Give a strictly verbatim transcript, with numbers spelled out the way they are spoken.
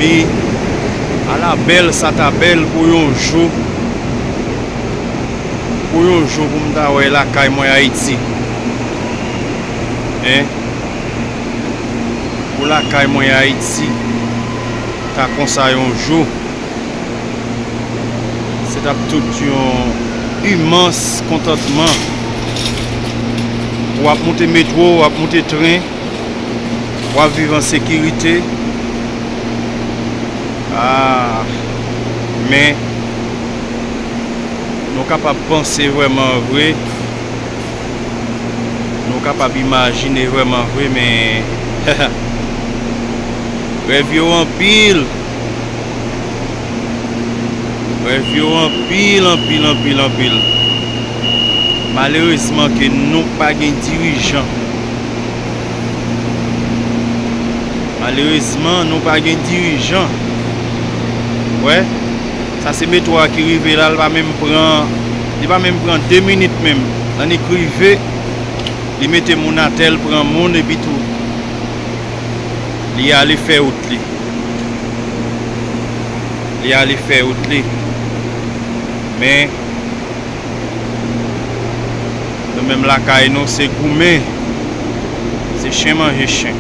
Ala bèl sa ta bèl pou yon jou, pou yon jou pou m ta wè lakay mwen Ayiti. Hein? Pou lakay mwen Ayiti ta konsa yon jou. Se t ap tout yon imans kontantman. W ap moute metwo, w ap moute tren, w ap viv an sekirite. Ah, men nou kapab panse vrèman vre, nou kapab imajine vrèman vre, men rèv yo anpil. Rèv yo anpil, anpil, anpil, anpil. Malerezman ke nou pa gen dirijan. Malerezman, nou pa gen dirijan. Wè, sa se metwo a ki rive la, li pa menm pran, li pa menm pran de minit menm. Annik rive, li mete moun atè, l pran moun, epi tou, li ale fè wout li. Li ale fè wout li. Men, nou menm lakay nou, se goumen. Se chen manje chen.